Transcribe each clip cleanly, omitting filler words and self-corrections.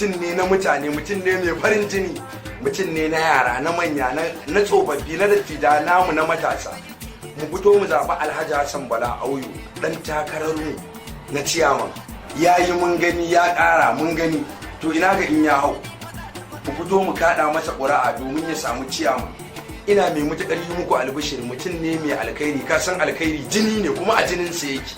Mutum ne na mutane, mutum ne mai farin jini, mutum ne na yara, na manya, na tsofaffi, na dattija namu, na matasa. Mu fito mu zaɓi Alhaji Hassan Bala Auyo, ɗan takararmu na ciyaman. Ya yi mun gani, ya ƙara mun gani, to ina ga in ya hau? Mu fito mu kaɗa masa ƙuri'a domin ya samu ciyaman. Ina mai matuƙar yi muku albishir, mutum ne mai alkhairi. Ka san alkhairi jini ne, kuma a jininsa yake.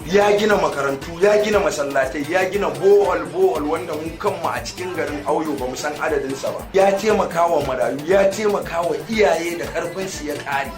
Ya gina makarantu, ya gina masallatai, ya gina borehole borehole wanda mu kanmu a cikin garin Auyo ba mu san adadinsa ba. Ya taimaka wa marayu, ya taimaka wa iyaye da karfinsu ya ƙare.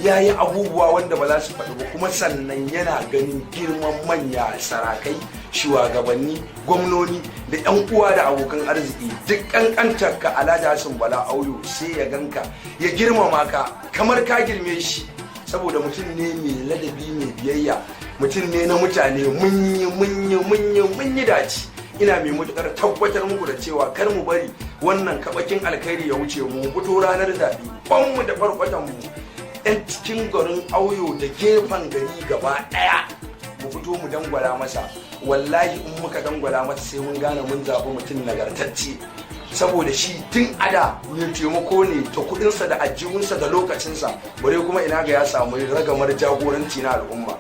Ya yi abubuwa wanda ba za su faɗi ba. Kuma sannan yana ganin girman manya, sarakai, shugabanni, gwamnoni da 'yan uwa da abokan arziki. Duk kankantar ka, Alhaji Hassan Bala Auyo sai ya ganka ya girmama ka kamar ka girme shi, saboda mutum ne mai ladabi, mai biyayya, mutum ne na mutane. Mun yi, mun yi, mun yi, mun yi dace. Ina mai matukar tabbatar muku da cewa kar mu bari wannan kabakin alkhairi ya wuce mu. Fito ranar zaɓe, mu da farkwatan mu, yan cikin garin Auyo da gefen gari gaba ɗaya, mu fito mu dangwala masa. Wallahi in muka dangwala masa, sai mun gane mun zaɓi mutum nagartacce, saboda shi tun ada mai taimako ne ta kudinsa da ajihunsa da lokacinsa, bare kuma ina ga ya samu ragamar jagoranci na al'umma.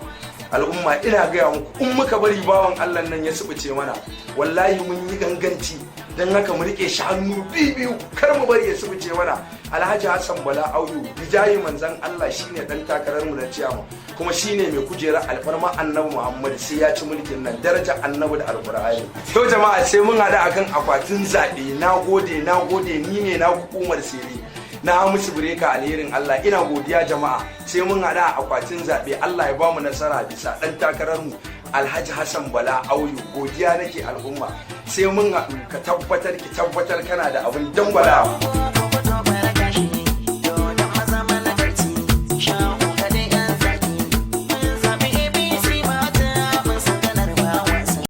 Al'umma, ina gaya muku, in muka bari bawan Allah nan ya subuce mana, wallahi mun yi ganganci. Don haka mu rike shi hannu biyu, kar mu bari ya subuce mana. Alhaji Hassan Bala Auyo, bijayi manzan Allah, shine dan takarar mu na ciyama, kuma shine mai kujerar alfarma Annabi Muhammad. Sai ya ci mulkin nan, darajar Annabi da Alkur'ani. To jama'a, sai mun haɗu akan akwatin zaɓe. Na gode, na gode. Ni ne na hukumar Sere na musu bireka. Alherin Allah, ina godiya jama'a. Sai mun haɗu a akwatin zaɓe. Allah ya bamu nasara bisa ɗan takarar mu Alhaji Hassan Bala Auyo. Godiya nake al'umma, sai mun haɗu. Ka tabbatar, ki tabbatar kana da abin dangwalawa.